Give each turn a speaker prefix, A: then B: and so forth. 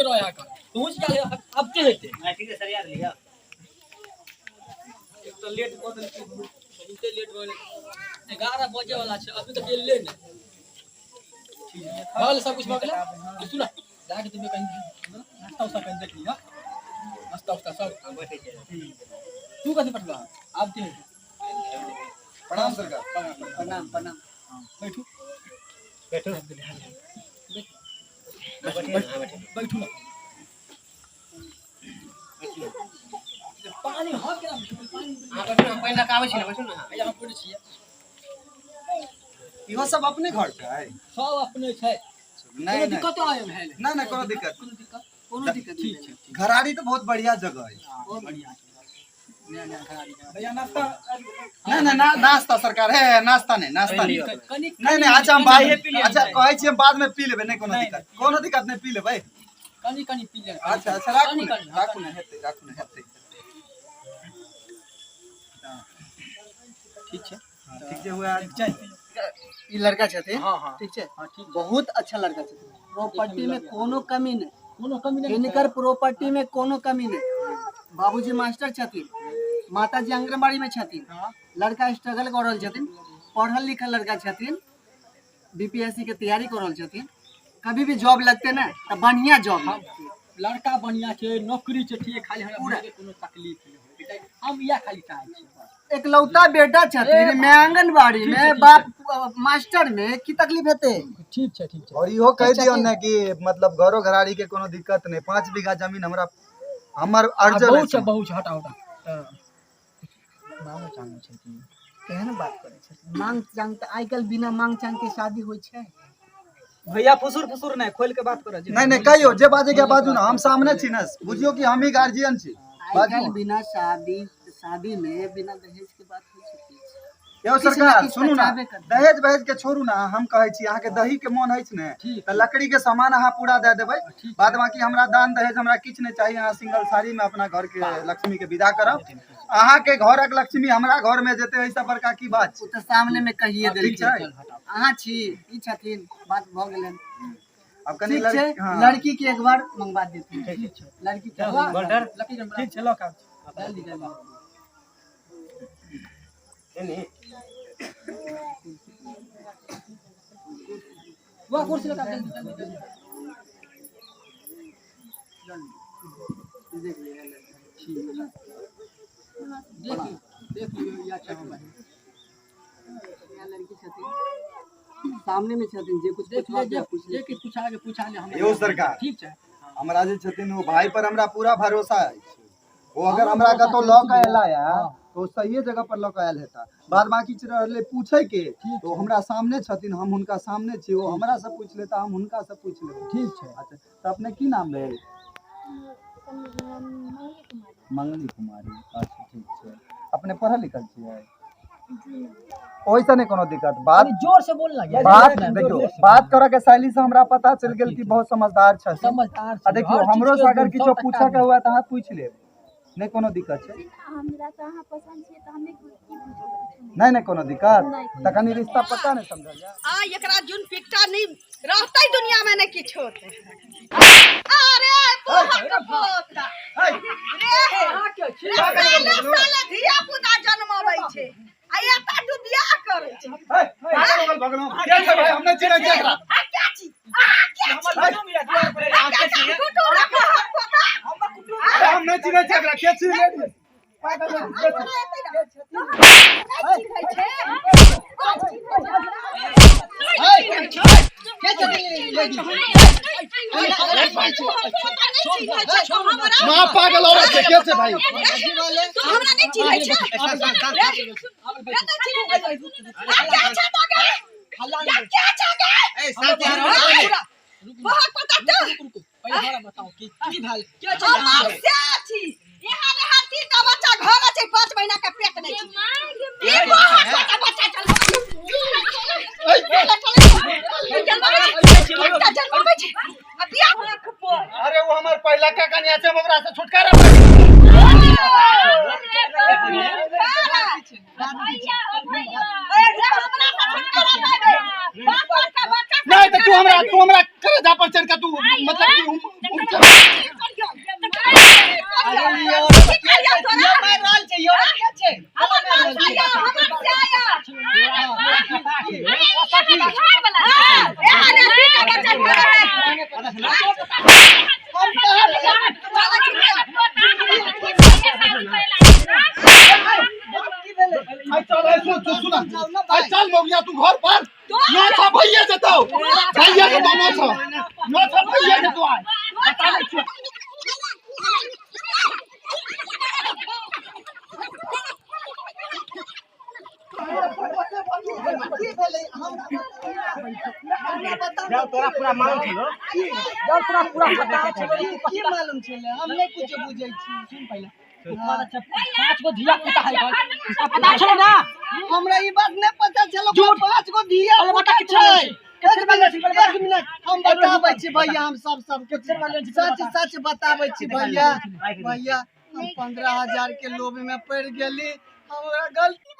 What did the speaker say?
A: के रहे अहाँके पहुँच गेल आब के हेतै।
B: हाँ, ठीक है सरिया लिअ।
A: एक तऽ लेट कऽ देलकै, बहुते लेट भऽ गेलै। 11 बजे वाला छै, अभी तक एलै नहि। ठीक है, भऽ गेलै, सब कुछ भऽ गेलै। सुन, जाके तुम कहीं नाश्ता उस्ता कहीं देख लिहऽ, नाश्ता उस्ता सब।
B: बैठै छै।
A: तू कथी पठबा आब के हेतै?
C: प्रणाम सरकार।
D: प्रणाम प्रणाम।
A: बैठू।
B: बैठू।
A: बैठू ना। पानी हम केना पीबै? पानी
B: अहाँ बैठू ने, पानि लऽ कऽ आबै छी ने, बैठू ने अहाँ।
A: भैया, हम पीने छियै।
C: इहो सब अपने घर छै?
A: सब अपने छै।
C: नहीं
A: कोनो
C: नहीं
A: दिक्कत आयल है?
C: नहीं नहीं, कोनो दिक्कत।
A: कोनो दिक्कत?
D: कोनो दिक्कत
A: ठीक
D: नहि।
A: छै।
C: घरारी तो बहुत बढ़िया जगह है।
A: बहुत बढ़िया छै, नया नया घरारी छै।
C: भैया नाश्ता? नहीं नहीं, ना नाश्ता सरकार है, नाश्ता नहीं, नाश्ता नहीं।
A: कनि
C: नहीं नहीं, अच्छा हम भाई, अच्छा कहै छी हम बाद में पी लेबै। नहीं कोनो दिक्कत, कोनो दिक्कत नहीं, पी लेबै।
A: कनि कनि पी ले।
C: अच्छा अच्छा, राखू
A: कनि
C: ने।
A: कनि।
C: राखू ने, हेतै, राखू ने, हेतै।
A: ठीक छै।
C: ठीक छै, हुआ।
A: चाय पी।
D: ई लड़का छथिन?
A: हाँ हाँ।
D: ठीक छै।
A: हाँ, ठीक।
D: बहुत अच्छा लड़का छथिन, प्रॉपर्टी में कोनो कमी नहि।
A: कोनो कमी नहीं।
D: हिनकर प्रॉपर्टी में कोनो कमी नहि। बाबूजी मास्टर छथिन, माताजी आंगनबाड़ी में छथिन। लड़का स्ट्रगल कऽ रहल छथिन, पढ़ल लिखल लड़का छथिन, बीपीएससी के तैयारी कऽ रहल छथिन। कभी भी जॉब लगते ने तऽ बढ़िया जॉब लगतै।
A: लड़का बढ़िया छै, नौकरी छै, ठीक। खाली हमरा
D: पूरा।
A: भाइके कोनो तकलीफ नहि होय, हम इएह खाली चाहै छियै बस।
D: एकलौता बेटा छथिन, में आंगनबाड़ी
A: ठीक छै,
D: में
A: ठीक।
D: बाप मास्टर में की तकलीफ हेतै?
A: ठीक छै, ठीक छै।
C: और इहो कहि दियौ ने कि मतलब घरो घरारी के कोनो दिक्कत नहीं, 5 बीघा जमीन हमरा हमर अर्जल
A: बहुत छै।
C: अछि।
A: बहुत छै, हटा हटा। तऽ मांगो चांगो छै कि?
D: केहन बात करै छथिन? मांग चांग तऽ आइ काल्हि बिना मांग चांग के शादी होइ छै?
E: भैया, फुसुर फुसुर नहीं, खोल के बात करो।
C: नहीं नहीं, कहियो जे बाजे के बाजू ना, हम सामने छी ने, बुझियो कि हम ही गार्जियन छी।
D: आइ
C: बाजू।
D: काल्हि बिना शादी शादी में बिना दहेज के बात होइ छै की?
C: यौ
D: किछु ने
C: सरकार,
D: किछु
C: सुनू ना।
D: बचाबे करतै।
C: दहेज वहेज के छोड़ू ना, हम कहै छी अहाँके दही के मोन अछि ने?
A: ठीक।
C: तऽ लकड़ी के सामान अहाँ पूरा दए देबै।
A: ठीक।
C: बाद बाकी हमरा दान दहेज हमरा किछु नहि चाही। अहाँ सिंगल साड़ी में अपना घर के लक्ष्मी के विदा करब। अहाँके घरक लक्ष्मी हमरा घर में जेतै, एहिसँ बड़का की बात
D: ओ
C: छै?
D: तऽ सामने में कहिए
C: ठीक
D: देलखिन।
C: छै।
D: अहाँ छी, ई छथिन, बात भऽ गेलनि।
C: आब कनि
D: ठीक छै।
C: लड़की, हाँ।
D: लड़की के एक बार मंगवा देथिन।
A: ठीक छै।
D: लड़की के
B: गोल्डर।
A: लकड़ी के
E: ठीक छै, लऽ कऽ आबै छी।
A: जल्दी जल्दी।
B: नहीं।
A: वह कुर्सी लगा, जल्दी जल्दी जल्दी।
D: देख लिअ लड़का।
A: देख लियौ, देख लियौ, इएह छै हमर।
D: यहाँ लड़की छथिन, सामने में छथिन, जे कुछ
A: देख
D: पूछबाक
A: ले।
D: यऽ पूछ
A: जे
D: ले।
A: कि पूछा के पूछा ले हमरा।
C: यौ सरकार।
A: ठीक छै।
C: हमरा जे छथिन ओ भाई पर हमरा पूरा भरोसा अछि। ओ अगर हमरा कतौ लऽ कऽ एला या तो सहिए जगह पर लऽ कऽ आयल हेता। बाद बाकी रहलै पूछै के, तो हमरा सामने छथिन, हम हुनका सामने छी। ओ हमरा से पूछि लेता, हम हुनका से पूछि लेबै।
A: ठीक छै।
C: अच्छा, तऽ अपने की नाम भेल? मंगली कुमारी। अच्छा, ठीक छै। अपने पढ़ल लिखल छियै? ओहिसँ नहि कोनो दिक्कत बात।
A: कनि जोर से बोल ना।
C: बात देखियौ, बात करऽ के शैली से हमरा पता चलि गेल कि बहुत समझदार छथिन।
A: समझदार
C: आ
A: छै।
C: देखियौ,
A: हर चीज
C: हमरो
A: के
C: से अगर
A: एकदम
C: किछो
A: 100%
C: पूछऽ के हुए तऽ अहाँ पूछि लेब, नहि कोनो दिक्कत छै।
F: हमरा तऽ अहाँ पसन्द छियै, तऽ हमे की पूछबै?
C: नहि नहि, कोनो दिक्कत।
F: नहि।
C: तऽ कनि रिश्ता पक्का नहि समझल जाय?
G: आ एकरा जुन पिट्टा नहीं रहतै दुनिया में, नहीं किछु होतै। अरे तोहर पोता रे, रे साले साले धिया पुता जन्मबै छै आ एता तू बियाह करै छै।
C: के छै भाई? हम नहि चिन्है छियै एकरा।
G: आ क्या चीज, आ क्या चीज, आ क्या चीज, कुटुम रे तोहर पोता।
C: अरे, हम नहि चिन्है छियै एकरा, के छी रे? पागल के छी?
G: नहि चिन्है छै, नहि चिन्है छै हमरा।
D: के छथिन लेडी?
C: माँ, पागल औरत छै, के छै भाई?
G: तू हमरा नहि चिन्है छै रे? रे, नहि चिन्है छै? आ क्या छै तो गे? या क्या छै गे?
B: ए, शांति रहो।
G: बहुत पता तो।
A: रुकू रुकू, पहिले हमरा बताउ कि की भेल, के छै?
G: हमर से छी यहाँ यहाँ तीन टा बच्चा घर छै, 5 महीना के पेट नहि छै। ई बहुत पता बच्चा चल जन्मबै छै आ बियाह।
C: अरे, ओ हमर पहिला का कन्या छै, हम ओकरा से छुटकारा पाबि। नहीं तो तू हमरा करेजा पर चढ़ के तू मतलब कि
D: हम कहाँ
G: चलै छी।
D: की भेलै?
C: आई चल, आई सुन, तू सुना।
D: जाउ ना
C: आई
D: भाई।
C: चल मौगिया, तू घर पर नौ छह भैया जतौ, भैया जतौ, नौ छह, नौ छह भैया जतौ। आइ बता दै छियौ।
D: की भेलै? हमरा बताउ।
B: जाओ, तोरा पूरा मालूम छलो।
E: जाउ, तोरा पूरा पता छलो।
D: की की मालूम छलै? हम नहि कुछो बुझै छी।
E: सुन पहिले, पांच गो धिया पुता है घर, पता छलो ना?
D: हमरा ई बात नहि पता छलो।
E: झूठ।
D: पांच गो धिया
E: अरे
D: पुता
E: बता, कितना
D: छै।
E: छै?
D: एक मिनट, एक मिनट, हम बताबै छी भैया, हम सब सब कुछ सच सच बताबै छी भैया। भैया, हम 15,000 के लोभ में पड़ गेली, हमरा गलती